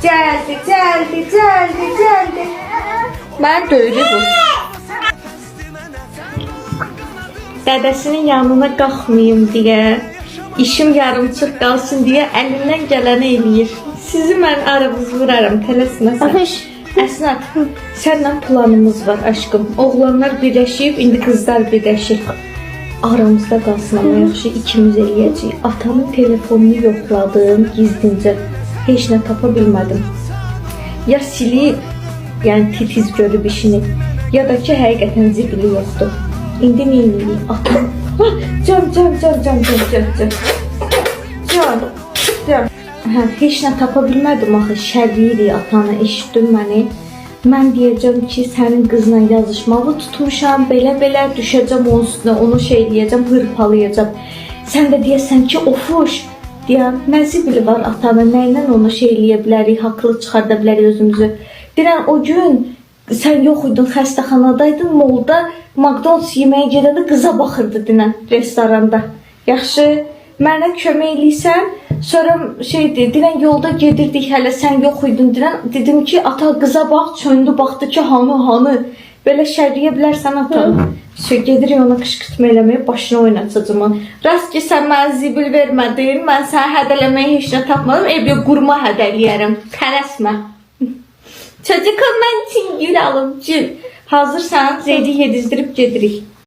Gəldi, gəldi, gəldi, gəldi. Mən döydü bu. Dədəsinin yanına qalxmayım deyə, işim yarımçıq qalsın deyə əlindən gələni eləyir. Sizi mən aranızı vuraram, tələsmə sən. Afiş. Əsnat, səninlə planımız var aşkım. Oğlanlar birləşib, indi qızlar birləşir. Aramızda qalsın amma yaxşı ikimiz eləyəcəyik. Atamın telefonunu yoxladım gizlincə. Heç nə tapa bilmədim. Ya silib, yəni titiz görüb işini, ya da ki həqiqətən zibili yoxdur. İndi nə edirik? Atam. Ha, Can, can, can, can, can, can, can. Can, can. Hə, heç nə tapa bilmədim axı. Şərliyirik atanı, eşitdin məni. Mən deyəcəm ki, sənin qızla yazışmağı tutmuşam, belə-belə düşəcəm onun üstünə, onu şey eləyəcəm, hırpalayacam. Sən də deyəsən ki, ofuş, deyəm, nə zibili var atanın, nə ilə onu şey eləyə bilərik, haqlı çıxarda bilərik özümüzü. Deyirəm, o gün sən yox idin, xəstəxanadaydın, molda McDonald's yeməyə gedəndə qıza baxırdı dinən restoranda. Yaxşı, mənə kömək eləyirsən. Sonra şeydi, dinən yolda gedirdik hələ sən yox idin dinən. Dedim ki, ata qıza bax, çöndü baxdı ki, hanı, hanı. Belə şərliyə bilərsən atanı. Şey, gedirik ona qışqırtma eləməyə, başını oynatacağım onu. Rast ki, sən mənə zibil vermədin, mən səni hədələməyə heç nə tapmadım, evdə qurma hədələyərəm. Tələsmə. Çocukum mən üçün gül alım, gül. Hazırsan, Zeydi yedizdirib gedirik.